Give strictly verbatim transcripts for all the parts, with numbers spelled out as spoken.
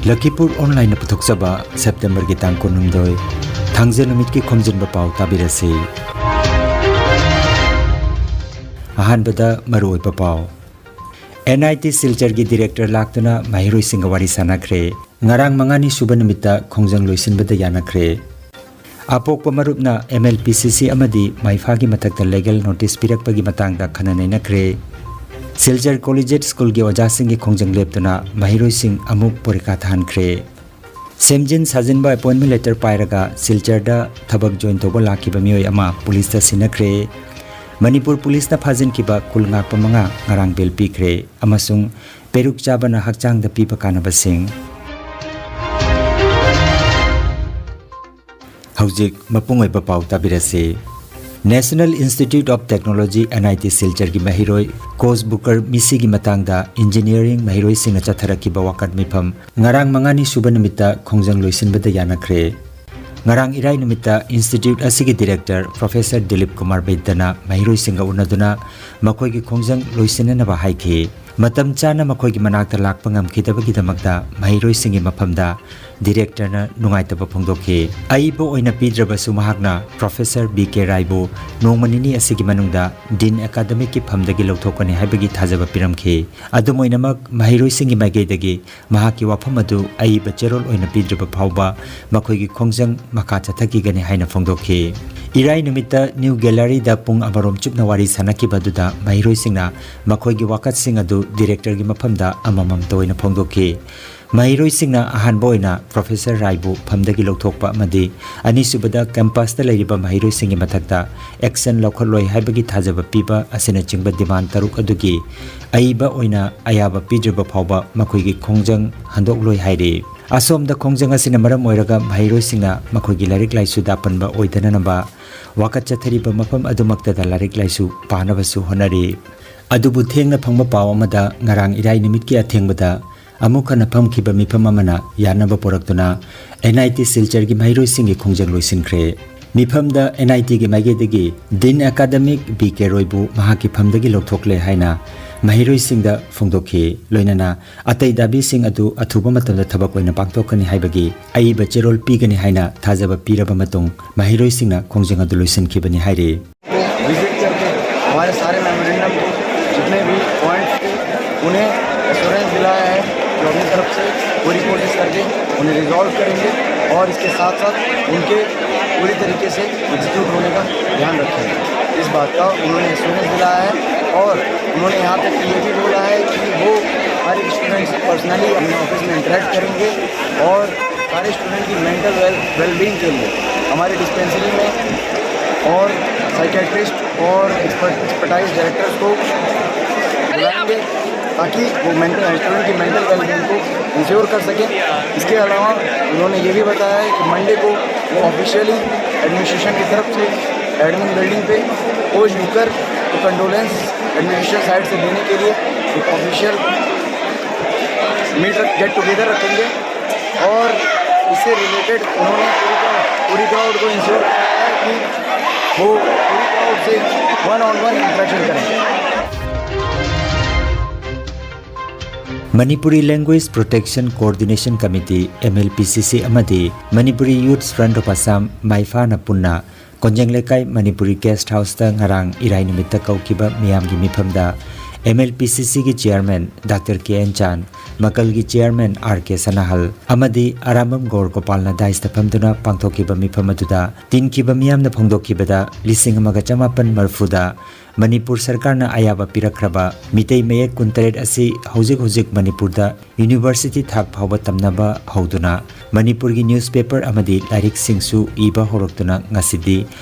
ꯂꯈꯤꯄꯨꯔ ꯑꯣꯟꯂꯥꯏꯟꯅ ꯄꯨꯊꯣꯛꯆꯕ ꯁꯦꯞꯇꯦꯝꯕꯔꯒꯤ ꯇꯥꯡ ꯀꯨꯟꯍꯨꯝꯗꯣꯏ, ꯊꯥꯡꯖ ꯅꯨꯃꯤꯠꯀꯤ ꯈꯣꯝꯖꯤꯟꯕ ꯄꯥꯎ ꯇꯥꯕꯤꯔꯁꯤ꯫ ꯑꯍꯥꯟꯕꯗ ꯃꯔꯨꯑꯣꯏꯕ ꯄꯥꯎ꯫ ꯑꯦꯟ ꯑꯥꯏ ꯇꯤ ꯁꯤꯜꯆꯔꯒꯤ ꯗꯤꯔꯦꯛꯇꯔ ꯂꯥꯛꯇꯨꯅ ꯃꯍꯩꯔꯣꯏꯁꯤꯡꯒ ꯋꯥꯔꯤ ꯁꯥꯟꯅꯈ꯭ꯔꯦ꯫ ꯉꯔꯥꯡ ꯃꯉꯥꯅꯤ ꯁꯨꯕ ꯅꯨꯃꯤꯠꯇ ꯈꯣꯡꯖꯪ ꯂꯣꯏꯁꯤꯟꯕꯗ ꯌꯥꯅꯈ꯭ꯔꯦ꯫ ꯑꯄꯣꯛꯄ ꯃꯔꯨꯞꯅ ꯑꯦꯝ ꯑꯦꯜ ꯄꯤ ꯁꯤ ꯁꯤ ꯑꯃꯗꯤ ꯃꯩꯐꯥꯒꯤ ꯃꯊꯛꯇ ꯂꯤꯒꯦꯜ ꯅꯣꯇꯤꯁ ꯄꯤꯔꯛꯄꯒꯤ ꯃꯇꯥꯡꯗ ꯈꯟꯅ ꯅꯩꯅꯈ꯭ꯔꯦ꯫ ꯁꯤꯜꯆꯔ ꯀꯣꯂꯤꯖꯦꯠ ꯁ꯭ꯀꯨꯜꯒꯤ ꯑꯣꯖꯥꯁꯤꯡꯒꯤ ꯈꯣꯡꯖꯪ ꯂꯦꯞꯇꯨꯅ ꯃꯍꯩꯔꯣꯏꯁꯤꯡ ꯑꯃꯨꯛ ꯄꯣꯔꯤꯈꯥ ꯊꯥꯍꯟꯈ꯭ꯔꯦ꯫ ꯁꯦꯝꯖꯤꯟ ꯁꯥꯖꯤꯟꯕ ꯑꯦꯄꯣꯏꯟꯃꯦꯟ ꯂꯦꯇꯔ ꯄꯥꯏꯔꯒ ꯁꯤꯜꯆꯔꯗ ꯊꯕꯛ ꯖꯣꯏꯟ ꯇꯧꯕ ꯂꯥꯛꯈꯤꯕ ꯃꯤꯑꯣꯏ ꯑꯃ ꯄꯨꯂꯤꯁꯇ ꯁꯤꯟꯅꯈ꯭ꯔꯦ꯫ ꯃꯅꯤꯄꯨꯔ ꯄꯨꯂꯤꯁꯅ ꯐꯥꯖꯤꯟꯈꯤꯕ ꯀꯨꯜ ꯉꯥꯛꯄ ꯃꯉꯥ ꯉꯔꯥꯡ ꯕꯦꯜ ꯄꯤꯈ꯭ꯔꯦ ꯑꯃꯁꯨꯡ ꯄꯦꯔꯨꯛ ꯆꯥꯕꯅ ꯍꯛꯆꯥꯡꯗ ꯄꯤꯕ ꯀꯥꯟꯅꯕꯁꯤꯡ꯫ ꯍꯧꯖꯤꯛ ꯃꯄꯨꯡ ꯑꯣꯏꯕ ꯄꯥꯎ ꯇꯥꯕꯤꯔꯁꯤ꯫ National Institute of Technology, N I T ꯁꯤꯜꯆꯔꯒꯤ ꯃꯍꯩꯔꯣꯏ ꯀꯣꯁ ꯕꯨꯀꯔ ꯃꯤꯁꯤꯒꯤ ꯃꯇꯥꯡꯗ ꯏꯟꯖꯤꯅꯤꯌꯥꯔꯤꯡ ꯃꯍꯩꯔꯣꯏꯁꯤꯡꯅ ꯆꯠꯊꯔꯛꯈꯤꯕ ꯋꯥꯀꯠ ꯃꯤꯐꯝ ꯉꯔꯥꯡ ꯃꯉꯥꯅꯤ ꯁꯨꯕ ꯅꯨꯃꯤꯠꯇ ꯈꯣꯡꯖꯪ ꯂꯣꯏꯁꯤꯟꯕꯗ ꯌꯥꯅꯈ꯭ꯔꯦ꯫ ꯉꯔꯥꯡ ꯏꯔꯥꯏ ꯅꯨꯃꯤꯠꯇ ꯏꯟꯁꯇꯤꯇ꯭ꯌꯨꯠ ꯑꯁꯤꯒꯤ ꯗꯤꯔꯦꯛꯇꯔ ꯄ꯭ꯔꯣꯐꯦꯁꯔ ꯗꯤꯂꯤꯞ ꯀꯨꯃꯥꯔ ꯕꯩꯗ꯭ꯌꯅ ꯃꯍꯩꯔꯣꯏꯁꯤꯡꯒ ꯎꯅꯗꯨꯅ ꯃꯈꯣꯏꯒꯤ ꯈꯣꯡꯖꯪ ꯂꯣꯏꯁꯤꯟꯅꯅꯕ ꯍꯥꯏꯈꯤ꯫ ꯃꯇꯝ ꯆꯥꯅ ꯃꯈꯣꯏꯒꯤ ꯃꯅꯥꯛꯇ ꯂꯥꯛꯄ ꯉꯝꯈꯤꯗꯕꯒꯤꯗꯃꯛꯇ ꯃꯍꯩꯔꯣꯏꯁꯤꯡꯒꯤ ꯃꯐꯝꯗ ꯗꯤꯔꯦꯛꯇꯔꯅ ꯅꯨꯡꯉꯥꯏꯇꯕ ꯐꯣꯡꯗꯣꯛꯈꯤ꯫ ꯑꯏꯕ ꯑꯣꯏꯅ ꯄꯤꯗ꯭ꯔꯕꯁꯨ ꯃꯍꯥꯛꯅ ꯄ꯭ꯔꯣꯐꯦꯁꯔ ꯕꯤ ꯀꯦ ꯔꯥꯏꯕꯨ ꯅꯣꯡꯃ ꯅꯤꯅꯤ ꯑꯁꯤꯒꯤ ꯃꯅꯨꯡꯗ ꯗꯤꯟ ꯑꯦꯀꯥꯗꯃꯤꯛꯀꯤ ꯐꯝꯗꯒꯤ ꯂꯧꯊꯣꯛꯀꯅꯤ ꯍꯥꯏꯕꯒꯤ ꯊꯥꯖꯕ ꯄꯤꯔꯝꯈꯤ꯫ ꯑꯗꯨꯝ ꯑꯣꯏꯅꯃꯛ, ꯃꯍꯩꯔꯣꯏꯁꯤꯡꯒꯤ ꯃꯥꯏꯀꯩꯗꯒꯤ ꯃꯍꯥꯛꯀꯤ ꯋꯥꯐꯝ ꯑꯗꯨ ꯑꯏꯕ ꯆꯦꯔꯣꯜ ꯑꯣꯏꯅ ꯄꯤꯗ꯭ꯔꯤꯕ ꯐꯥꯎꯕ ꯃꯈꯣꯏꯒꯤ ꯈꯣꯡꯖꯪ ꯃꯈꯥ ꯆꯠꯊꯈꯤꯒꯅꯤ ꯍꯥꯏꯅ ꯐꯣꯡꯗꯣꯛꯈꯤ꯫ ꯏꯔꯥꯏ ꯅꯨꯃꯤꯠꯇ ꯅ꯭ꯌꯨ ꯒꯦꯂꯔꯤꯗ ꯄꯨꯡ ꯑꯃꯔꯣꯝ ꯆꯨꯞꯅ ꯋꯥꯔꯤ ꯁꯥꯟꯅꯈꯤꯕ ꯑꯗꯨꯗ ꯃꯍꯩꯔꯣꯏꯁꯤꯡꯅ ꯃꯈꯣꯏꯒꯤ ꯋꯥꯀꯠꯁꯤꯡ ꯑꯗꯨ ꯗꯤꯔꯦꯛꯇꯔꯒꯤ ꯃꯐꯝꯗ ꯑꯃꯃꯝꯇ ꯑꯣꯏꯅ ꯐꯣꯡꯗꯣꯛꯈꯤ꯫ ꯃꯍꯩꯔꯣꯏꯁꯤꯡꯅ ꯑꯍꯥꯟꯕ ꯑꯣꯏꯅ ꯄ꯭ꯔꯣꯐꯦꯁꯔ ꯔꯥꯏꯕꯨ ꯐꯝꯗꯒꯤ ꯂꯧꯊꯣꯛꯄ ꯑꯃꯗꯤ ꯑꯅꯤꯁꯨꯕꯗ ꯀꯦꯝꯄꯁꯇ ꯂꯩꯔꯤꯕ ꯃꯍꯩꯔꯣꯏꯁꯤꯡꯒꯤ ꯃꯊꯛꯇ ꯑꯦꯛꯁꯟ ꯂꯧꯈꯠꯂꯣꯏ ꯍꯥꯏꯕꯒꯤ ꯊꯥꯖꯕ ꯄꯤꯕ ꯑꯁꯤꯅꯆꯤꯡꯕ ꯗꯤꯃꯥꯟ ꯇꯔꯨꯛ ꯑꯗꯨꯒꯤ ꯑꯏꯕ ꯑꯣꯏꯅ ꯑꯌꯥꯕ ꯄꯤꯗ꯭ꯔꯤꯕ ꯐꯥꯎꯕ ꯃꯈꯣꯏꯒꯤ ꯈꯣꯡꯖꯪ ꯍꯟꯗꯣꯛꯂꯣꯏ ꯍꯥꯏꯔꯤ꯫ ꯑꯁꯣꯝꯗ ꯈꯣꯡꯖꯪ ꯑꯁꯤꯅ ꯃꯔꯝ ꯑꯣꯏꯔꯒ ꯃꯍꯩꯔꯣꯏꯁꯤꯡꯅ ꯃꯈꯣꯏꯒꯤ ꯂꯥꯏꯔꯤꯛ ꯂꯥꯏꯁꯨꯗ ꯑꯄꯟꯕ ꯑꯣꯏꯗꯅꯅꯕ ꯋꯥꯀꯠ ꯆꯠꯊꯔꯤꯕ ꯃꯐꯝ ꯑꯗꯨꯃꯛꯇꯗ ꯂꯥꯏꯔꯤꯛ ꯂꯥꯏꯁꯨ ꯄꯥꯅꯕꯁꯨ ꯍꯣꯠꯅꯔꯤ꯫ ꯑꯗꯨꯕꯨ ꯊꯦꯡꯅ ꯐꯪꯕ ꯄꯥꯎ ꯑꯃꯗ ꯉꯔꯥꯡ ꯏꯔꯥꯏ ꯅꯨꯃꯤꯠꯀꯤ ꯑꯊꯦꯡꯕꯗ ꯑꯃꯨꯛ ꯍꯟꯅ ꯐꯝꯈꯤꯕ ꯃꯤꯐꯝ ꯑꯃꯅ ꯌꯥꯅꯕ ꯄꯨꯔꯛꯇꯨꯅ N I T ꯁꯤꯜꯆꯔꯒꯤ ꯃꯍꯩꯔꯣꯏꯁꯤꯡꯒꯤ ꯈꯣꯡꯖꯪ ꯂꯣꯏꯁꯤꯟꯈ꯭ꯔꯦ꯫ ꯃꯤꯐꯝꯗ N I Tꯒꯤ ꯃꯥꯏꯀꯩꯗꯒꯤ ꯗꯤꯟ ꯑꯦꯀꯥꯗꯃꯤꯛ ꯕꯤ ꯀꯦ ꯔꯣꯏꯕꯨ ꯃꯍꯥꯛꯀꯤ ꯐꯝꯗꯒꯤ ꯂꯧꯊꯣꯛꯂꯦ ꯍꯥꯏꯅ ꯃꯍꯩꯔꯣꯏꯁꯤꯡꯗ ꯐꯣꯡꯗꯣꯛꯈꯤ꯫ ꯂꯣꯏꯅꯅ ꯑꯇꯩ ꯗꯥꯕꯤꯁꯤꯡ ꯑꯗꯨ ꯑꯊꯨꯕ ꯃꯇꯝꯗ ꯊꯕꯛ ꯑꯣꯏꯅ ꯄꯥꯡꯊꯣꯛꯀꯅꯤ ꯍꯥꯏꯕꯒꯤ ꯑꯏꯕ ꯆꯦꯔꯣꯜ ꯄꯤꯒꯅꯤ ꯍꯥꯏꯅ ꯊꯥꯖꯕ ꯄꯤꯔꯕ ꯃꯇꯨꯡ, ꯃꯍꯩꯔꯣꯏꯁꯤꯡꯅ ꯈꯣꯡꯖꯪ ꯑꯗꯨ ꯂꯣꯏꯁꯤꯟꯈꯤꯕꯅꯤ ꯍꯥꯏꯔꯤ꯫ विजिट करके हमारे सारे मेमोरेंडम को, जितने भी पॉइंट्स थे, उन्हें एश्योरेंस दिलाया है कि अपनी तरफ से पूरी कोशिश करके उन्हें रिजॉल्व करेंगे और इसके साथ साथ उनके पूरी तरीके से एग्जीक्यूट होने का ध्यान रखेंगे। इस बात का उन्होंने एश्योरेंस दिलाया है और उन्होंने यहाँ तक ये भी बोला है कि वो हर एक स्टूडेंट से पर्सनली अपने ऑफिस में इंटरेक्ट करेंगे और सारे स्टूडेंट की मेंटल वेल वेलबींग के लिए हमारी डिस्पेंसरी में और साइकेट्रिस्ट और एक्सपर्ट एक्सपर्टाइज डायरेक्टर्स को बुलाएंगे, ताकि वो मेंटल स्टूडेंट की मेंटल वेलबींग को इंश्योर कर सकें। इसके अलावा उन्होंने ये भी बताया है कि मंडे को वो ऑफिशियली एडमिनिस्ट्रेशन की तरफ से एडमिन बिल्डिंग पे कोच बुकर को कंडोलेंस एडमिनिस्ट्रेशन साइड से देने के लिए एक ऑफिशियल मीट गेट टुगेदर रखेंगे और इससे रिलेटेड उन्होंने पूरी पूरी क्राउड को इंश्योर कराया है कि वो पूरी क्राउड से वन ऑन वन इंटरेक्शन करेंगे। Manipuri Language Protection Coordination Committee, M L P C C, ꯑꯃꯗꯤ Manipuri Youth Front of Assam, ꯃꯥꯏꯐꯥꯅ ꯄꯨꯟꯅ ꯀꯣꯟꯖꯦꯡ ꯂꯩꯀꯥꯏ ꯃꯅꯤꯄꯨꯔꯤ ꯒꯦꯁꯠ ꯍꯥꯎꯁꯇ ꯉꯔꯥꯡ ꯏꯔꯥꯏ ꯅꯨꯃꯤꯠꯇ ꯀꯧꯈꯤꯕ ꯃꯤꯌꯥꯝꯒꯤ ꯃꯤꯐꯝꯗ M L P C C ꯒꯤ chairman doctor K N Chan, ꯃꯀꯜꯒꯤ ꯆꯤꯌꯥꯔꯃꯦꯟ ꯑꯥꯔ ꯀꯦ ꯁꯅꯥꯍꯜ ꯑꯃꯗꯤ ꯑꯔꯥꯝꯕꯝ ꯒꯧꯔ ꯒꯣꯄꯥꯜꯅ ꯗꯥꯏꯁꯇ ꯐꯝꯗꯨꯅ ꯄꯥꯡꯊꯣꯛꯈꯤꯕ ꯃꯤꯐꯝ ꯑꯗꯨꯗ ꯇꯤꯟꯈꯤꯕ ꯃꯤꯌꯥꯝꯅ ꯐꯣꯡꯗꯣꯛꯈꯤꯕꯗ ꯂꯤꯁꯤꯡ ꯑꯃꯒ ꯆꯃꯥꯄꯟ ꯃꯔꯤꯐꯨꯗ ꯃꯅꯤꯄꯨꯔ ꯁꯔꯀꯥꯔꯅ ꯑꯌꯥꯕ ꯄꯤꯔꯛꯈ꯭ꯔꯕ ꯃꯤꯇꯩ ꯃꯌꯦꯛ ꯀꯨꯟꯇꯔꯦꯠ ꯑꯁꯤ ꯍꯧꯖꯤꯛ ꯍꯧꯖꯤꯛ ꯃꯅꯤꯄꯨꯔꯗ ꯌꯨꯅꯤꯚꯔꯁꯤꯇꯤ ꯊꯥꯛ ꯐꯥꯎꯕ ꯇꯝꯅꯕ ꯍꯧꯗꯨꯅ ꯃꯅꯤꯄꯨꯔꯒꯤ ꯅ꯭ꯌꯨꯁꯄꯦꯄꯔ ꯑꯃꯗꯤ ꯂꯥꯏꯔꯤꯛꯁꯤꯡꯁꯨ ꯏꯕ ꯍꯧꯔꯛꯇꯨꯅ ꯉꯁꯤꯗꯤ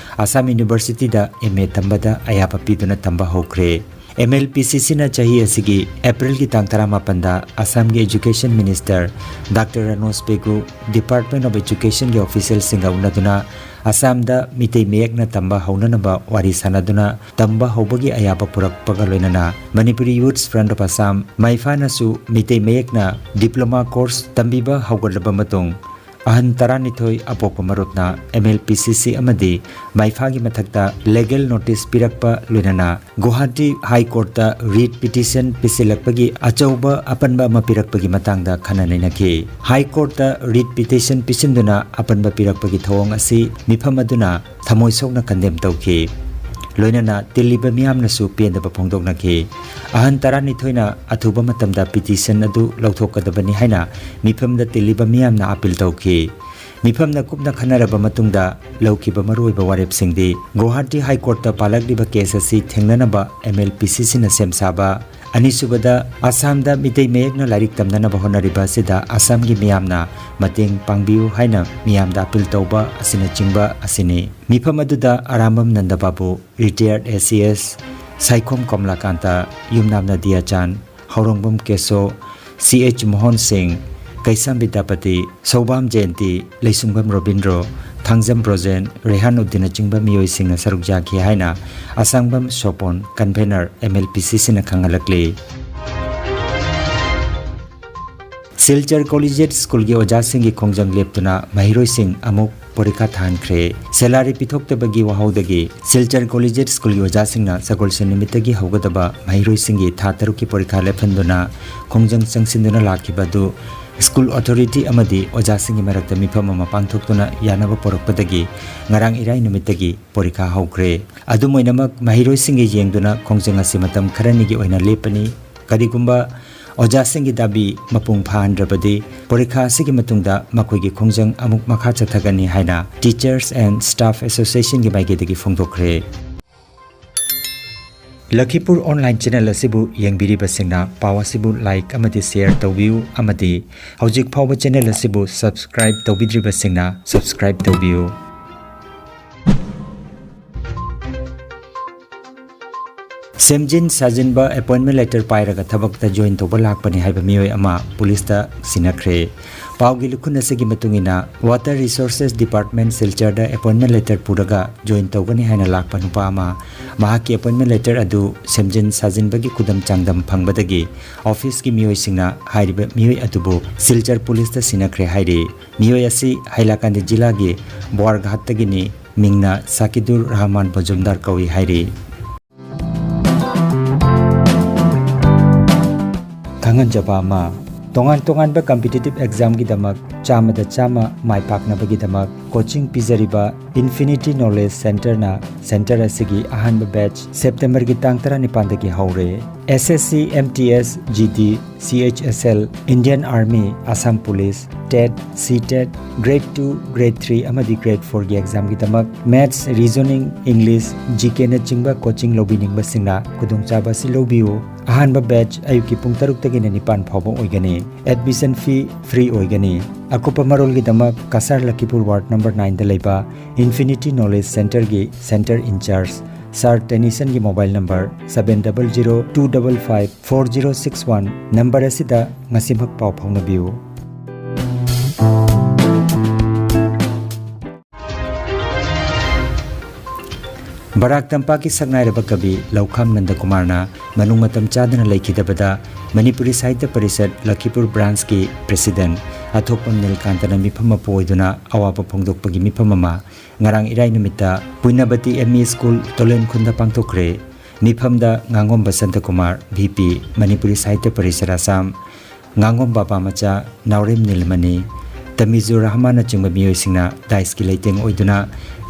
ꯑꯁꯥꯝ ꯌꯨꯅꯤꯚꯔꯁꯤꯇꯤꯗ M A ꯇꯝꯕꯗ ꯑꯌꯥꯕ ꯄꯤꯗꯨꯅ ꯇꯝꯕ ꯍꯧꯈ꯭ꯔꯦ꯫ M L P C C ꯅ ꯆꯍꯤ ꯑꯁꯤꯒꯤ ꯑꯦꯄ꯭ꯔꯤꯜꯒꯤ ꯇꯥꯡ ꯇꯔꯥꯃꯥꯄꯟꯗ ꯑꯁꯥꯝꯒꯤ Education Minister Doctor ꯔꯅꯣꯖ Pegu, Department of Education ꯒꯤ official ꯁꯤꯡꯒ ꯎꯅꯗꯨꯅ ꯑꯁꯥꯝꯗ ꯃꯤꯇꯩ ꯃꯌꯦꯛꯅ ꯇꯝꯕ ꯍꯧꯅꯅꯕ ꯋꯥꯔꯤ ꯁꯥꯅꯗꯨꯅ ꯇꯝꯕ ꯍꯧꯕꯒꯤ ꯑꯌꯥꯕ ꯄꯨꯔꯛꯄꯒ ꯂꯣꯏꯅꯅ Manipuri Youth Front of Assam, ꯃꯥꯏꯐꯥꯅꯁꯨ Meitei ꯃꯌꯦꯛꯅ diploma course ꯇꯝꯕꯤꯕ ꯍꯧꯒꯠꯂꯕ ꯃꯇꯨꯡ ꯑꯍꯟ ꯇꯔꯥꯅꯤꯊꯣꯏ ꯑꯄꯣꯛꯄ ꯃꯔꯨꯞꯅ M L P C C ꯑꯃꯗꯤ ꯃꯩꯐꯥꯒꯤ ꯃꯊꯛꯇ legal notice ꯄꯤꯔꯛꯄ, ꯂꯣꯏꯅꯅ ꯒꯨꯋꯥꯍꯥꯇꯤ ꯍꯥꯏ ꯀꯣꯔꯠꯇ writ petition ꯄꯤꯁꯤꯜꯂꯛꯄꯒꯤ ꯑꯆꯧꯕ ꯑꯄꯟꯕ ꯑꯃ ꯄꯤꯔꯛꯄꯒꯤ ꯃꯇꯥꯡꯗ ꯈꯟꯅ ꯅꯩꯅꯈꯤ꯫ ꯍꯥꯏ ꯀꯣꯔꯠꯇ writ petition ꯄꯤꯁꯤꯟꯗꯨꯅ ꯑꯄꯟꯕ ꯄꯤꯔꯛꯄꯒꯤ ꯊꯧꯑꯣꯡ ꯑꯁꯤ ꯃꯤꯐꯝ ꯑꯗꯨꯅ ꯊꯃꯣꯏ ꯁꯣꯛꯅ condemn ꯇꯧꯈꯤ꯫ ꯂꯣꯏꯅꯅ ꯇꯤꯜꯂꯤꯕ ꯃꯤꯌꯥꯝꯅꯁꯨ ꯄꯦꯟꯗꯕ ꯐꯣꯡꯗꯣꯛꯅꯈꯤ꯫ ꯑꯍꯟ ꯇꯔꯥꯅꯤꯊꯣꯏꯅ ꯑꯊꯨꯕ ꯃꯇꯝꯗ petition ꯑꯗꯨ ꯂꯧꯊꯣꯛꯀꯗꯕꯅꯤ ꯍꯥꯏꯅ ꯃꯤꯐꯝꯗ ꯇꯤꯜꯂꯤꯕ ꯃꯤꯌꯥꯝꯅ appeal ꯇꯧꯈꯤ꯫ ꯃꯤꯐꯝꯅ ꯀꯨꯞꯅ ꯈꯟꯅꯔꯕ ꯃꯇꯨꯡꯗ ꯂꯧꯈꯤꯕ ꯃꯔꯨꯑꯣꯏꯕ ꯋꯥꯔꯦꯞꯁꯤꯡꯗꯤ, ꯒꯨꯋꯥꯍꯥꯇꯤ ꯍꯥꯏ ꯀꯣꯔꯠꯇ ꯄꯥꯜꯂꯛꯂꯤꯕ case ꯑꯁꯤ ꯊꯦꯡꯅꯅꯕ M L P C C ꯅ ꯁꯦꯝ ꯁꯥꯕ, ꯑꯅꯤꯁꯨꯕꯗ, ꯑꯁꯥꯝꯗ ꯃꯤꯇꯩ ꯃꯌꯦꯛꯅ ꯂꯥꯏꯔꯤꯛ ꯇꯝꯅꯅꯕ ꯍꯣꯠꯅꯔꯤꯕ ꯑꯁꯤꯗ ꯑꯁꯥꯝꯒꯤ ꯃꯤꯌꯥꯝꯅ ꯃꯇꯦꯡ ꯄꯥꯡꯕꯤꯌꯨ ꯍꯥꯏꯅ ꯃꯤꯌꯥꯝꯗ appeal ꯇꯧꯕ ꯑꯁꯤꯅꯆꯤꯡꯕ ꯑꯁꯤꯅꯤ꯫ ꯃꯤꯐꯝ ꯑꯗꯨꯗ Arambam ꯅꯟꯗꯕꯥꯕꯨ, retired A C S, Saikhom ꯀꯃꯂꯥꯀꯥꯟꯇ, Yumnam ꯅꯗꯤꯌꯥꯆꯥꯟ, ꯍꯧꯔꯣꯡꯕꯝ ꯀꯦꯁꯣ, C H Mohan ꯁꯤꯡ, ꯀꯩꯁꯥꯝ ꯕꯤꯗ꯭ꯌꯥꯄꯇꯤ, ꯁꯧꯕꯥꯝ ꯖꯌꯟꯇꯤ, ꯂꯩꯁꯨꯡꯕꯝ ꯔꯣꯕꯤꯟꯗ꯭ꯔꯣ, ꯊꯥꯡꯖꯝ ꯕ꯭ꯔꯣꯖꯦꯟ, ꯔꯦꯍꯥꯟ ꯎꯗꯤꯟꯅꯆꯤꯡꯕ ꯃꯤꯑꯣꯏꯁꯤꯡꯅ ꯁꯔꯨꯛ ꯌꯥꯈꯤ ꯍꯥꯏꯅ ꯑꯁꯥꯡꯕꯝ ꯁꯣꯄꯣꯟ, convener, M L P C C ꯅ ꯈꯪꯍꯜꯂꯛꯂꯤ꯫ ꯁꯤꯜꯆꯔ ꯀꯣꯂꯤꯖꯦꯠ ꯁ꯭ꯀꯨꯜꯒꯤ ꯑꯣꯖꯥꯁꯤꯡꯒꯤ ꯈꯣꯡꯖꯪ ꯂꯦꯞꯇꯨꯅ ꯃꯍꯩꯔꯣꯏꯁꯤꯡ ꯑꯃꯨꯛ ꯄꯣꯔꯤꯈꯥ ꯊꯥꯍꯟꯈ꯭ꯔꯦ꯫ ꯁꯦꯂꯥꯔꯤ ꯄꯤꯊꯣꯛꯇꯕꯒꯤ ꯋꯥꯍꯧꯗꯒꯤ ꯁꯤꯜꯆꯔ ꯀꯣꯂꯤꯖꯦꯠ ꯁ꯭ꯀꯨꯜꯒꯤ ꯑꯣꯖꯥꯁꯤꯡꯅ ꯁꯒꯣꯜꯁꯦꯟ ꯅꯨꯃꯤꯠꯇꯒꯤ ꯍꯧꯒꯗꯕ ꯃꯍꯩꯔꯣꯏꯁꯤꯡꯒꯤ ꯊꯥ ꯇꯔꯨꯛꯀꯤ ꯄꯣꯔꯤꯈꯥ ꯂꯦꯞꯍꯟꯗꯨꯅ ꯈꯣꯡꯖꯪ ꯆꯪꯁꯤꯟꯗꯨꯅ ꯂꯥꯛꯈꯤꯕ ꯑꯗꯨ ꯁ꯭ꯀꯨꯜ ꯑꯣꯊꯣꯔꯤꯇꯤ ꯑꯃꯗꯤ ꯑꯣꯖꯥꯁꯤꯡꯒꯤ ꯃꯔꯛꯇ ꯃꯤꯐꯝ ꯑꯃ ꯄꯥꯡꯊꯣꯛꯇꯨꯅ ꯌꯥꯅꯕ ꯄꯨꯔꯛꯄꯗꯒꯤ ꯉꯔꯥꯡ ꯏꯔꯥꯏ ꯅꯨꯃꯤꯠꯇꯒꯤ ꯄꯣꯔꯤꯈꯥ ꯍꯧꯈ꯭ꯔꯦ꯫ ꯑꯗꯨꯝ ꯑꯣꯏꯅꯃꯛ, ꯃꯍꯩꯔꯣꯏꯁꯤꯡꯒꯤ ꯌꯦꯡꯗꯨꯅ ꯈꯣꯡꯖꯪ ꯑꯁꯤ ꯃꯇꯝ ꯈꯔꯅꯤꯒꯤ ꯑꯣꯏꯅ ꯂꯦꯞꯄꯅꯤ꯫ ꯀꯔꯤꯒꯨꯝꯕ ꯑꯣꯖꯥꯁꯤꯡꯒꯤ ꯗꯥꯕꯤ ꯃꯄꯨꯡ ꯐꯥꯍꯟꯗ꯭ꯔꯕꯗꯤ, ꯄꯣꯔꯤꯈꯥ ꯑꯁꯤꯒꯤ ꯃꯇꯨꯡꯗ ꯃꯈꯣꯏꯒꯤ ꯈꯣꯡꯖꯪ ꯑꯃꯨꯛ ꯃꯈꯥ ꯆꯠꯊꯒꯅꯤ ꯍꯥꯏꯅ Teachers and Staff Association ꯒꯤ ꯃꯥꯏꯀꯩꯗꯒꯤ ꯐꯣꯡꯗꯣꯛꯈ꯭ꯔꯦ꯫ ꯂꯈꯤꯄꯨꯔ online channel ꯑꯁꯤꯕꯨ ꯌꯦꯡꯕꯤꯔꯤꯕꯁꯤꯡꯅ ꯄꯥꯎ ꯑꯁꯤꯕꯨ like ꯑꯃꯗꯤ share ꯇꯧꯕꯤꯌꯨ, ꯑꯃꯗꯤ ꯍꯧꯖꯤꯛ ꯐꯥꯎꯕ channel ꯑꯁꯤꯕꯨ subscribe ꯇꯧꯕꯤꯗ꯭ꯔꯤꯕꯁꯤꯡꯅ subscribe ꯇꯧꯕꯤꯌꯨ꯫ ꯁꯦꯝꯖꯤꯟ ꯁꯥꯖꯤꯟꯕ ꯑꯦꯄꯣꯏꯟꯃꯦꯟ ꯂꯦꯇꯔ ꯄꯥꯏꯔꯒ ꯊꯕꯛꯇ ꯖꯣꯏꯟ ꯇꯧꯕ ꯂꯥꯛꯄꯅꯤ ꯍꯥꯏꯕ ꯃꯤꯑꯣꯏ ꯑꯃ ꯄꯨꯂꯤꯁꯇ ꯁꯤꯟꯅꯈ꯭ꯔꯦ꯫ ꯄꯥꯎꯒꯤ ꯂꯨꯈꯨꯟ ꯑꯁꯤꯒꯤ ꯃꯇꯨꯡ ꯏꯟꯅ, ꯋꯥꯇꯔ ꯔꯤꯁꯣꯔꯁꯦꯁ ꯗꯤꯄꯥꯔꯠꯃꯦꯟ ꯁꯤꯜꯆꯔꯗ ꯑꯦꯄꯣꯏꯟꯃꯦꯟ ꯂꯦꯇꯔ ꯄꯨꯔꯒ ꯖꯣꯏꯟ ꯇꯧꯒꯅꯤ ꯍꯥꯏꯅ ꯂꯥꯛꯄ ꯅꯨꯄꯥ ꯑꯃ, ꯃꯍꯥꯛꯀꯤ ꯑꯦꯄꯣꯏꯟꯃꯦꯟ ꯂꯦꯇꯔ ꯑꯗꯨ ꯁꯦꯝꯖꯤꯟ ꯁꯥꯖꯤꯟꯕꯒꯤ ꯈꯨꯗꯝ ꯆꯥꯡꯗꯝ ꯐꯪꯕꯗꯒꯤ ꯑꯣꯐꯤꯁꯀꯤ ꯃꯤꯑꯣꯏꯁꯤꯡꯅ ꯍꯥꯏꯔꯤꯕ ꯃꯤꯑꯣꯏ ꯑꯗꯨꯕꯨ ꯁꯤꯜꯆꯔ ꯄꯨꯂꯤꯁꯇ ꯁꯤꯟꯅꯈ꯭ꯔꯦ ꯍꯥꯏꯔꯤ꯫ ꯃꯤꯑꯣꯏ ꯑꯁꯤ ꯍꯥꯏꯂꯥꯀꯥꯟꯗꯤ ꯖꯤꯂꯥꯒꯤ ꯕ꯭ꯋꯥꯔꯒꯍꯥꯠꯇꯒꯤꯅꯤ꯫ ꯃꯤꯡꯅ ꯁꯥꯀꯤꯗꯨꯔ ꯔꯍꯃꯥꯟ ꯃꯖꯨꯝꯗꯥꯔ ꯀꯧꯏ ꯍꯥꯏꯔꯤ꯫ ꯈꯪꯍꯟꯖꯕ ꯑꯃ, ꯇꯣꯉꯥꯟ ꯇꯣꯉꯥꯟꯕ ꯀꯝꯄꯤꯇꯤꯇꯤꯚ ꯑꯦꯛꯖꯥꯝꯒꯤꯗꯃꯛ ꯆꯥꯝꯃꯗ ꯆꯥꯝꯃ ꯃꯥꯏ ꯄꯥꯛꯅꯕꯒꯤꯗꯃꯛ ꯀꯣꯆꯤꯡ ꯄꯤꯖꯔꯤꯕ ꯏꯟꯐꯤꯅꯤꯇꯤ ꯅꯣꯂꯦꯖ ꯁꯦꯟꯇꯔꯅ ꯁꯦꯟꯇꯔ ꯑꯁꯤꯒꯤ ꯑꯍꯥꯟꯕ ꯕꯦꯆ ꯁꯦꯞꯇꯦꯝꯕꯔꯒꯤ ꯇꯥꯡ ꯇꯔꯥꯅꯤꯄꯥꯟꯗꯒꯤ ꯍꯧꯔꯦ꯫ S S C, M T S, G D, C H S L, Indian army, Assam police, TET, C TET, grade two, grade three ꯑꯃꯗꯤ ꯒ꯭ꯔꯦꯗ ꯐꯣꯔꯒꯤ ꯑꯦꯛꯖꯥꯝꯒꯤꯗꯃꯛ ꯃꯦꯊꯁ, ꯔꯤꯖꯅꯤꯡ, ꯏꯪꯂꯤꯁ, ꯖꯤ ꯀꯦꯅꯆꯤꯡꯕ ꯀꯣꯆꯤꯡ ꯂꯧꯕꯤꯅꯤꯡꯕꯁꯤꯡꯅ ꯈꯨꯗꯣꯡꯆꯥꯕ ꯑꯁꯤ ꯂꯧꯕꯤꯌꯨ꯫ ꯑꯍꯥꯟꯕ ꯕꯦꯆ ꯑꯌꯨꯛꯀꯤ ꯄꯨꯡ ꯇꯔꯨꯛꯇꯒꯤꯅ ꯅꯤꯄꯥꯟ ꯐꯥꯎꯕ ꯑꯣꯏꯒꯅꯤ꯫ ꯑꯦꯗꯃꯤꯁꯟ ꯐꯤ ꯐ꯭ꯔꯤ ꯑꯣꯏꯒꯅꯤ꯫ ꯑꯀꯨꯞꯄ ꯃꯔꯣꯜꯒꯤꯗꯃꯛ ꯀꯁꯥꯔ ꯂꯈꯤꯄꯨꯔ ꯋꯥꯔꯗ ꯅꯝꯕꯔ ꯅꯥꯏꯟꯗ ꯂꯩꯕ ꯏꯟꯐꯤꯅꯤꯇꯤ ꯅꯣꯂꯦꯖ ꯁꯦꯟꯇꯔꯒꯤ ꯁꯦꯟꯇꯔ ꯏꯟꯆꯥꯔꯖ ꯁꯥꯔ ꯇꯦꯅꯤꯁꯟꯒꯤ mobile number seven double zero two double five four zero six one number ꯑꯁꯤꯗ ꯉꯁꯤꯃꯛ ꯄꯥꯎ ꯐꯥꯎꯅꯕꯤꯌꯨ꯫ ꯕꯔꯥꯛ ꯇꯝꯄꯥꯛꯀꯤ ꯁꯛꯅꯥꯏꯔꯕ ꯀꯕꯤ ꯂꯧꯈꯥꯝ ꯅꯟꯗꯀꯨꯃꯥꯔꯅ ꯃꯅꯨꯡ ꯃꯇꯝ ꯆꯥꯗꯅ ꯂꯩꯈꯤꯗꯕꯗ ꯃꯅꯤꯄꯨꯔꯤ ꯁꯥꯍꯤꯇ꯭ꯌ ꯄꯔꯤꯁꯠ ꯂꯈꯤꯄꯨꯔ ꯕ꯭ꯔꯥꯟꯁꯀꯤ ꯄ꯭ꯔꯦꯁꯤꯗꯦꯟꯠ ꯑꯊꯣꯛꯄꯝ ꯅꯤꯜꯀꯥꯟꯇꯅ ꯃꯤꯐꯝ ꯑꯃ ꯄꯨ ꯑꯣꯏꯗꯨꯅ ꯑꯋꯥꯕ ꯐꯣꯡꯗꯣꯛꯄꯒꯤ ꯃꯤꯐꯝ ꯑꯃ ꯉꯔꯥꯡ ꯏꯔꯥꯏ ꯅꯨꯃꯤꯠꯇ ꯄꯨꯏꯅꯕꯇꯤ ꯑꯦꯝ ꯏ ꯁ꯭ꯀꯨꯜ, ꯇꯣꯂꯦꯟꯈꯨꯟꯗ ꯄꯥꯡꯊꯣꯛꯈ꯭ꯔꯦ꯫ ꯃꯤꯐꯝꯗ ꯉꯥꯉꯣꯝꯕ ꯁꯥꯟꯇꯀꯨꯃꯥꯔ, ꯚꯤ ꯄꯤ, ꯃꯅꯤꯄꯨꯔꯤ ꯁꯥꯍꯤꯇ꯭ꯌ ꯄꯔꯤꯁꯠ ꯑꯁꯥꯝ, ꯉꯥꯉꯣꯝ ꯕꯕꯥꯃꯆꯥ, ꯅꯥꯎꯔꯦꯝ ꯅꯤꯜꯃꯅꯤ, ꯇꯃꯤꯖꯨꯔ ꯔꯍꯃꯥꯟꯅꯆꯤꯡꯕ ꯃꯤꯑꯣꯏꯁꯤꯡꯅ ꯗꯥꯏꯁꯀꯤ ꯂꯩꯇꯦꯡ ꯑꯣꯏꯗꯨꯅ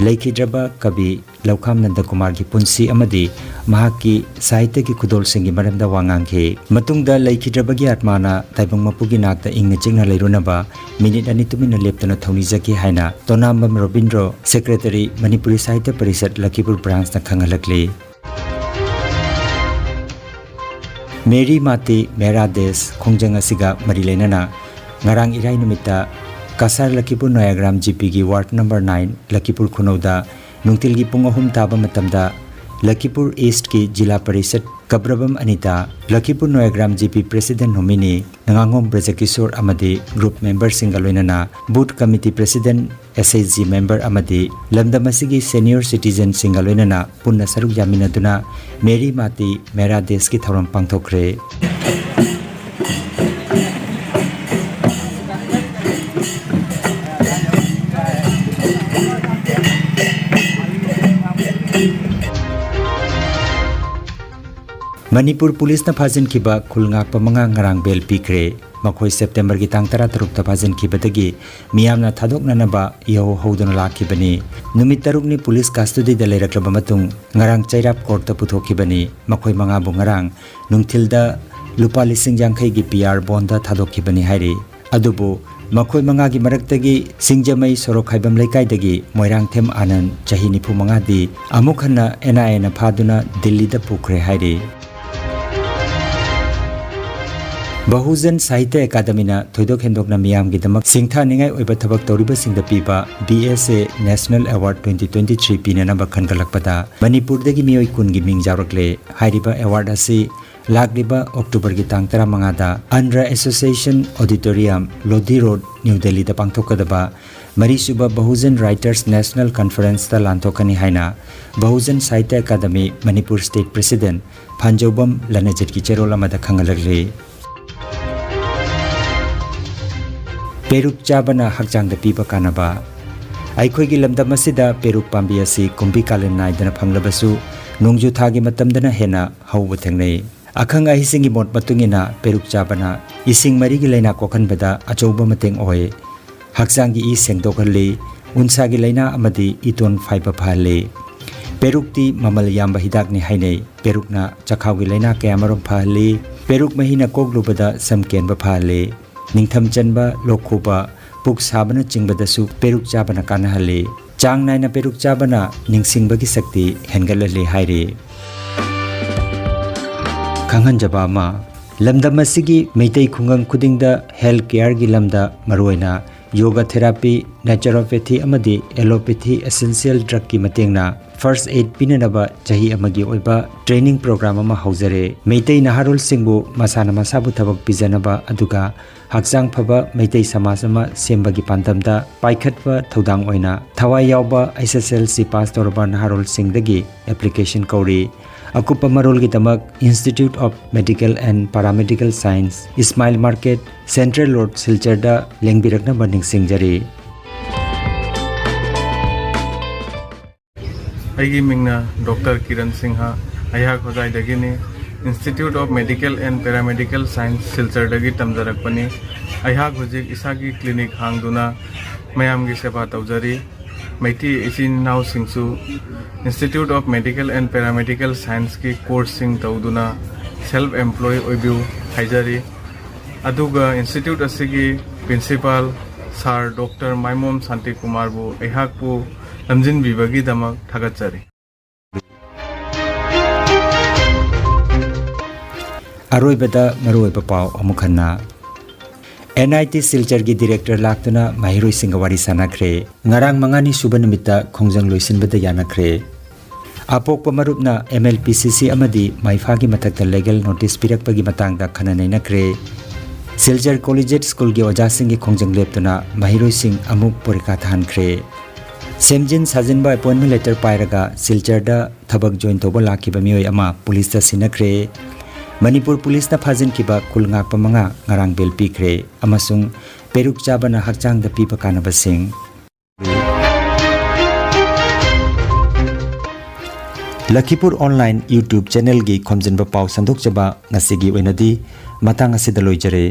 ꯂꯩꯈꯤꯗ꯭ꯔꯕ ꯀꯕꯤ ꯂꯧꯈꯥꯝ ꯅꯟꯗꯀꯨꯃꯥꯔꯒꯤ ꯄꯨꯟꯁꯤ ꯑꯃꯗꯤ ꯃꯍꯥꯛꯀꯤ ꯁꯥꯍꯤꯇ꯭ꯌꯒꯤ ꯈꯨꯗꯣꯜꯁꯤꯡꯒꯤ ꯃꯔꯝꯗ ꯋꯥ ꯉꯥꯡꯈꯤ꯫ ꯃꯇꯨꯡꯗ ꯂꯩꯈꯤꯗ꯭ꯔꯕꯒꯤ ꯑꯥꯠꯃꯥꯅ ꯇꯥꯏꯕꯪ ꯃꯄꯨꯒꯤ ꯅꯥꯛꯇ ꯏꯪꯅ ꯆꯤꯛꯅ ꯂꯩꯔꯨꯅꯕ ꯃꯤꯅꯤꯠ ꯑꯅꯤ ꯇꯨꯃꯤꯟꯅ ꯂꯦꯞꯇꯨꯅ ꯊꯧꯅꯤꯖꯈꯤ ꯍꯥꯏꯅ ꯇꯣꯅꯥꯝꯕꯝ ꯔꯣꯕꯤꯟꯗ꯭ꯔꯣ, ꯁꯦꯀ꯭ꯔꯦꯇꯔꯤ, ꯃꯅꯤꯄꯨꯔꯤ ꯁꯥꯍꯤꯇ꯭ꯌ ꯄꯔꯤꯁꯠ, ꯂꯈꯤꯄꯨꯔ ꯕ꯭ꯔꯥꯟꯁꯅ ꯈꯪꯍꯜꯂꯛꯂꯤ꯫ ꯃꯦꯔꯤ ꯃꯥꯇꯤ ꯃꯦꯔꯥ ꯗꯦꯁ ꯈꯣꯡꯖꯪ ꯑꯁꯤꯒ ꯃꯔꯤ ꯂꯩꯅꯅ ꯉꯔꯥꯡ ꯏꯔꯥꯏ ꯅꯨꯃꯤꯠꯇ ꯀꯁꯥꯔ ꯂꯈꯤꯄꯨꯔ ꯅꯣꯌꯥꯒ꯭ꯔꯥꯝ ꯖꯤ ꯄꯤꯒꯤ ꯋꯥꯔꯗ ꯅꯝꯕꯔ ꯅꯥꯏꯟ ꯂꯈꯤꯄꯨꯔ ꯈꯨꯅꯧꯗ ꯅꯨꯡꯊꯤꯜꯒꯤ ꯄꯨꯡ ꯑꯍꯨꯝ ꯇꯥꯕ ꯃꯇꯝꯗ ꯂꯈꯤꯄꯨꯔ ꯏꯁ꯭ꯠꯀꯤ ꯖꯤꯂꯥ parishad ꯀꯕ꯭ꯔꯕꯝ Anita, ꯂꯈꯤꯄꯨꯔ ꯅꯣꯌꯥꯒ꯭ꯔꯥꯝ G P president ꯅꯣꯃꯤꯅꯤ ꯅꯉꯥꯉꯣꯝ ꯕ꯭ꯔꯖꯀꯤꯁꯣꯔ ꯑꯃꯗꯤ ꯒ꯭ꯔꯨꯞ ꯃꯦꯝꯕꯔꯁꯤꯡꯒ ꯂꯣꯏꯅꯅ ꯕꯨꯊ ꯀꯃꯤꯇꯤ ꯄ꯭ꯔꯦꯁꯤꯗꯦꯟꯠ, ꯑꯦꯁ ꯑꯩꯆ ꯖꯤ ꯃꯦꯝꯕꯔ ꯑꯃꯗꯤ ꯂꯝꯗꯝ ꯑꯁꯤꯒꯤ ꯁꯦꯅꯤꯌꯣꯔ ꯁꯤꯇꯤꯖꯦꯟꯁꯤꯡꯒ ꯂꯣꯏꯅꯅ ꯄꯨꯟꯅ ꯁꯔꯨꯛ ꯌꯥꯃꯤꯟꯅꯗꯨꯅ ꯃꯦꯔꯤ ꯃꯥꯇꯤ ꯃꯦꯔꯥ ꯗꯦꯁꯀꯤ ꯊꯧꯔꯝ ꯄꯥꯡꯊꯣꯛꯈ꯭ꯔꯦ꯫ ꯃꯅꯤꯄꯨꯔ ꯄꯨꯂꯤꯁꯅ ꯐꯥꯖꯤꯟꯈꯤꯕ ꯈꯨꯜ ꯉꯥꯛꯄ ꯃꯉꯥ ꯉꯔꯥꯡ ꯕꯦꯜ ꯄꯤꯈ꯭ꯔꯦ꯫ ꯃꯈꯣꯏ ꯁꯦꯞꯇꯦꯝꯕꯔꯒꯤ ꯇꯥꯡ ꯇꯔꯥꯇꯔꯨꯛꯇ ꯐꯥꯖꯤꯟꯈꯤꯕꯗꯒꯤ ꯃꯤꯌꯥꯝꯅ ꯊꯥꯗꯣꯛꯅꯅꯕ ꯏꯍꯧ ꯍꯧꯗꯨꯅ ꯂꯥꯛꯈꯤꯕꯅꯤ꯫ ꯅꯨꯃꯤꯠ ꯇꯔꯨꯛꯅꯤ ꯄꯨꯂꯤꯁ ꯀꯁꯇꯗꯤꯗ ꯂꯩꯔꯛꯂꯕ ꯃꯇꯨꯡ ꯉꯔꯥꯡ ꯆꯩꯔꯥꯞ ꯀꯣꯔꯠꯇ ꯄꯨꯊꯣꯛꯈꯤꯕꯅꯤ꯫ ꯃꯈꯣꯏ ꯃꯉꯥꯕꯨ ꯉꯔꯥꯡ ꯅꯨꯡꯊꯤꯜꯗ ꯂꯨꯄꯥ ꯂꯤꯁꯤꯡ ꯌꯥꯡꯈꯩꯒꯤ ꯄꯤ ꯑꯥꯔ ꯕꯣꯟꯗ ꯊꯥꯗꯣꯛꯈꯤꯕꯅꯤ ꯍꯥꯏꯔꯤ꯫ ꯑꯗꯨꯕꯨ ꯃꯈꯣꯏ ꯃꯉꯥꯒꯤ ꯃꯔꯛꯇꯒꯤ ꯁꯤꯡꯖꯃꯩ ꯁꯣꯔꯣꯛꯈꯥꯏꯕꯝ ꯂꯩꯀꯥꯏꯗꯒꯤ ꯃꯣꯏꯔꯥꯡꯊꯦꯝ ꯑꯥꯅꯟ, ꯆꯍꯤ ꯅꯤꯐꯨ ꯃꯉꯥꯗꯤ ꯑꯃꯨꯛ ꯍꯟꯅ ꯑꯦꯟ ꯑꯥꯏ ꯑꯦꯅ ꯐꯥꯗꯨꯅ ꯗꯤꯜꯂꯤꯗ ꯄꯨꯈ꯭ꯔꯦ ꯍꯥꯏꯔꯤ꯫ ꯕꯍꯨꯖꯟ ꯁꯥꯍꯤꯇ꯭ꯌ ꯑꯦꯀꯥꯗꯃꯤꯅ ꯊꯣꯏꯗꯣꯛ ꯍꯦꯟꯗꯣꯛꯅ ꯃꯤꯌꯥꯝꯒꯤꯗꯃꯛ ꯁꯤꯡꯊꯥꯅꯤꯡꯉꯥꯏ ꯑꯣꯏꯕ ꯊꯕꯛ ꯇꯧꯔꯤꯕꯁꯤꯡꯗ ꯄꯤꯕ ꯕꯤ ꯑꯦꯁ ꯑꯦ National Award twenty twenty three ꯄꯤꯅꯅꯕ ꯈꯟꯒꯠꯂꯛꯄꯗ ꯃꯅꯤꯄꯨꯔꯗꯒꯤ ꯃꯤꯑꯣꯏ ꯀꯨꯟꯒꯤ ꯃꯤꯡ ꯌꯥꯎꯔꯛꯂꯦ꯫ ꯍꯥꯏꯔꯤꯕ ꯑꯦꯋꯥꯔꯗ ꯑꯁꯤ ꯂꯥꯛꯂꯤꯕ ꯑꯣꯛꯇꯣꯕꯔꯒꯤ ꯇꯥꯡ ꯇꯔꯥꯃꯉꯥꯗ Andhra association auditorium, Lodhi road, new ꯗꯦꯜꯂꯤꯗ ꯄꯥꯡꯊꯣꯛꯀꯗꯕ ꯃꯔꯤꯁꯨꯕ ꯕꯍꯨꯖꯟ ꯔꯥꯏꯇꯔꯁ ꯅꯦꯁꯅꯦꯜ ꯀꯟꯐꯔꯦꯟꯁꯇ ꯂꯥꯟꯊꯣꯛꯀꯅꯤ ꯍꯥꯏꯅ Bahujan Sahitya academy Manipur state president Phanjoubam ꯂꯅꯖꯤꯠꯀꯤ ꯆꯦꯔꯣꯜ ꯑꯃꯗ ꯈꯪꯍꯜꯂꯛꯂꯤ꯫ ꯄꯦꯔꯨꯛ ꯆꯥꯕꯅ ꯍꯛꯆꯥꯡꯗ ꯄꯤꯕ ꯀꯥꯟꯅꯕ꯫ ꯑꯩꯈꯣꯏꯒꯤ ꯂꯝꯗꯝ ꯑꯁꯤꯗ ꯄꯦꯔꯨꯛ ꯄꯥꯝꯕꯤ ꯑꯁꯤ ꯀꯨꯝꯕꯤ ꯀꯥꯂꯦꯟ ꯅꯥꯏꯗꯅ ꯐꯪꯂꯕꯁꯨ, ꯅꯣꯡꯖꯨ ꯊꯥꯒꯤ ꯃꯇꯝꯗꯅ ꯍꯦꯟꯅ ꯍꯧꯕ ꯊꯦꯡꯅꯩ꯫ ꯑꯈꯪ ꯑꯍꯩꯁꯤꯡꯒꯤ ꯃꯣꯠ ꯃꯇꯨꯡ ꯏꯟꯅ, ꯄꯦꯔꯨꯛ ꯆꯥꯕꯅ ꯏꯁꯤꯡ ꯃꯔꯤꯒꯤ ꯂꯥꯏꯅꯥ ꯀꯣꯛꯍꯟꯕꯗ ꯑꯆꯧꯕ ꯃꯇꯦꯡ ꯑꯣꯏ꯫ ꯍꯛꯆꯥꯡꯒꯤ ꯏ ꯁꯦꯡꯗꯣꯛꯍꯜꯂꯤ, ꯎꯟꯁꯥꯒꯤ ꯂꯥꯏꯅꯥ ꯑꯃꯗꯤ ꯏꯇꯣꯟ ꯐꯥꯏꯕ ꯐꯍꯜꯂꯤ꯫ ꯄꯦꯔꯨꯛꯇꯤ ꯃꯃꯜ ꯌꯥꯝꯕ ꯍꯤꯗꯥꯛꯅꯤ ꯍꯥꯏꯅꯩ꯫ ꯄꯦꯔꯨꯛꯅ ꯆꯈꯥꯎꯒꯤ ꯂꯥꯏꯅꯥ ꯀꯌꯥꯃꯔꯨꯝ ꯐꯍꯜꯂꯤ꯫ ꯄꯦꯔꯨꯛ ꯃꯍꯤꯅ ꯀꯣꯛ ꯂꯨꯕꯗ ꯁꯝ ꯀꯦꯟꯕ ꯐꯍꯜꯂꯤ꯫ ꯅꯤꯡꯊꯝ ꯆꯟꯕ, ꯂꯣꯛ ꯈꯨꯕ, ꯄꯨꯛ ꯁꯥꯕꯅꯆꯤꯡꯕꯗꯁꯨ ꯄꯦꯔꯨꯛ ꯆꯥꯕꯅ ꯀꯥꯟꯅꯍꯜꯂꯤ꯫ ꯆꯥꯡ ꯅꯥꯏꯅ ꯄꯦꯔꯨꯛ ꯆꯥꯕꯅ ꯅꯤꯡꯁꯤꯡꯕꯒꯤ ꯁꯛꯇꯤ ꯍꯦꯟꯒꯠꯍꯜꯂꯤ ꯍꯥꯏꯔꯤ꯫ ꯈꯪꯍꯟꯖꯕ ꯑꯃ, ꯂꯝꯗꯝ ꯑꯁꯤꯒꯤ ꯃꯩꯇꯩ ꯈꯨꯡꯒꯪ ꯈꯨꯗꯤꯡꯗ ꯍꯦꯜꯊ ꯀꯦꯌꯔꯒꯤ ꯂꯝꯗ ꯃꯔꯨꯑꯣꯏꯅ ꯌꯣꯒꯥ ꯊꯦꯔꯥꯄꯤ, ꯅꯦꯆꯔꯣꯄꯦꯊꯤ ꯑꯃꯗꯤ ꯑꯦꯂꯣꯄꯦꯊꯤ ꯑꯦꯁꯦꯟꯁꯤꯌꯦꯜ ꯗ꯭ꯔꯒꯀꯤ ꯃꯇꯦꯡꯅ first aid ꯄꯤꯅꯅꯕ ꯆꯍꯤ ꯑꯃꯒꯤ ꯑꯣꯏꯕ training program ꯑꯃ ꯍꯧꯖꯔꯦ꯫ ꯃꯩꯇꯩ ꯅꯍꯥꯔꯣꯜꯁꯤꯡꯕꯨ ꯃꯁꯥꯅ ꯃꯁꯥꯕꯨ ꯊꯕꯛ ꯄꯤꯖꯅꯕ ꯑꯗꯨꯒ ꯍꯛꯆꯥꯡ ꯐꯕ ꯃꯩꯇꯩ ꯁꯃꯥꯖ ꯑꯃ ꯁꯦꯝꯕꯒꯤ ꯄꯥꯟꯗꯝꯗ ꯄꯥꯏꯈꯠꯄ ꯊꯧꯗꯥꯡ ꯑꯣꯏꯅ ꯊꯋꯥꯏ ꯌꯥꯎꯕ H S L C pass ꯇꯧꯔꯕ ꯅꯍꯥꯔꯣꯜꯁꯤꯡꯗꯒꯤ application ꯀꯧꯔꯤ꯫ ꯑꯀꯨꯞꯄ ꯃꯔꯣꯜꯒꯤꯗꯃꯛ Institute of Medical and Paramedical Science, Smile Market, Central Road, ꯁꯤꯜꯆꯔꯗ ꯂꯦꯡꯕꯤꯔꯛꯅꯕ ꯅꯤꯡꯁꯤꯡꯖꯔꯤ꯫ ꯑꯩꯒꯤ ꯃꯤꯡꯅ ꯗꯣꯛꯇꯔ ꯀꯤꯔꯟ ꯁꯤꯡꯍ, ꯑꯩꯍꯥꯛ ꯍꯣꯖꯥꯏꯗꯒꯤꯅꯤ꯫ Institute of Medical and Paramedical Science, ꯁꯤꯜꯆꯔꯗꯒꯤ ꯇꯝꯖꯔꯛꯄꯅꯤ꯫ ꯑꯩꯍꯥꯛ ꯍꯧꯖꯤꯛ ꯏꯁꯥꯒꯤ clinic ꯍꯥꯡꯗꯨꯅ ꯃꯌꯥꯝꯒꯤ ꯁꯦꯕꯥ ꯇꯧꯖꯔꯤ꯫ ꯃꯩꯇꯩ ꯏꯆꯤꯟ ꯏꯅꯥꯎꯁꯤꯡꯁꯨ Institute of Medical and Paramedical Scienceꯀꯤ courseꯁꯤꯡ ꯇꯧꯗꯨꯅ self employ ꯑꯣꯏꯕꯤꯌꯨ ꯍꯥꯏꯖꯔꯤ꯫ ꯑꯗꯨꯒ institute ꯑꯁꯤꯒꯤ principal sir ꯗꯣꯛꯇꯔ ꯃꯥꯏꯃꯣꯝ ꯁꯥꯟꯇꯤꯀꯨꯃꯥꯔꯕꯨ ꯑꯩꯍꯥꯛꯄꯨ ꯂꯝꯖꯤꯡꯕꯤꯕꯒꯤꯗꯃꯛ ꯊꯥꯒꯠꯆꯔꯤ꯫ ꯑꯔꯣꯏꯕꯗ ꯃꯔꯨꯑꯣꯏꯕ ꯄꯥꯎ ꯑꯃꯨꯛ ꯍꯟꯅ꯫ N I T ꯁꯤꯜꯆꯔꯒꯤ director ꯂꯥꯛꯇꯨꯅ ꯃꯍꯩꯔꯣꯏꯁꯤꯡꯒ ꯋꯥꯔꯤ ꯁꯥꯟꯅꯈ꯭ꯔꯦ꯫ ꯉꯔꯥꯡ ꯃꯉꯥꯅꯤ ꯁꯨꯕ ꯅꯨꯃꯤꯠꯇ ꯈꯣꯡꯖꯪ ꯂꯣꯏꯁꯤꯟꯕꯗ ꯌꯥꯅꯈ꯭ꯔꯦ꯫ ꯑꯄꯣꯛꯄ ꯃꯔꯨꯞꯅ M L P C C ꯑꯃꯗꯤ ꯃꯩꯐꯥꯒꯤ ꯃꯊꯛꯇ legal notice ꯄꯤꯔꯛꯄꯒꯤ ꯃꯇꯥꯡꯗ ꯈꯟꯅ ꯅꯩꯅꯈ꯭ꯔꯦ꯫ ꯁꯤꯜꯆꯔ Collegiate Schoolꯒꯤ ꯑꯣꯖꯥꯁꯤꯡꯒꯤ ꯈꯣꯡꯖꯪ ꯂꯦꯞꯇꯨꯅ ꯃꯍꯩꯔꯣꯏꯁꯤꯡ ꯑꯃꯨꯛ ꯄꯣꯔꯤꯈꯥ ꯊꯥꯍꯟꯈ꯭ꯔꯦ꯫ ꯁꯦꯝꯖꯤꯟ ꯁꯥꯖꯤꯟꯕ appointment letter ꯄꯥꯏꯔꯒ ꯁꯤꯜꯆꯔꯗ ꯊꯕꯛ join ꯇꯧꯕ ꯂꯥꯛꯈꯤꯕ ꯃꯤꯑꯣꯏ ꯑꯃ ꯄꯨꯂꯤꯁꯇ ꯁꯤꯟꯅꯈ꯭ꯔꯦ꯫ ꯃꯅꯤꯄꯨꯔ ꯄꯨꯂꯤꯁꯅ ꯐꯥꯖꯤꯟꯈꯤꯕ ꯈꯨꯜ ꯉꯥꯛꯄ ꯃꯉꯥ ꯉꯔꯥꯡ bail ꯄꯤꯈ꯭ꯔꯦ ꯑꯃꯁꯨꯡ ꯄꯦꯔꯨꯛ ꯆꯥꯕꯅ ꯍꯛꯆꯥꯡꯗ ꯄꯤꯕ ꯀꯥꯟꯅꯕꯁꯤꯡ꯫ ꯂꯈꯤꯄꯨꯔ online YouTube channelꯒꯤ ꯈꯣꯝꯖꯤꯟꯕ ꯄꯥꯎ ꯁꯟꯗꯣꯛꯆꯕ ꯉꯁꯤꯒꯤ ꯑꯣꯏꯅꯗꯤ ꯃꯇꯥꯡ ꯑꯁꯤꯗ ꯂꯣꯏꯖꯔꯦ꯫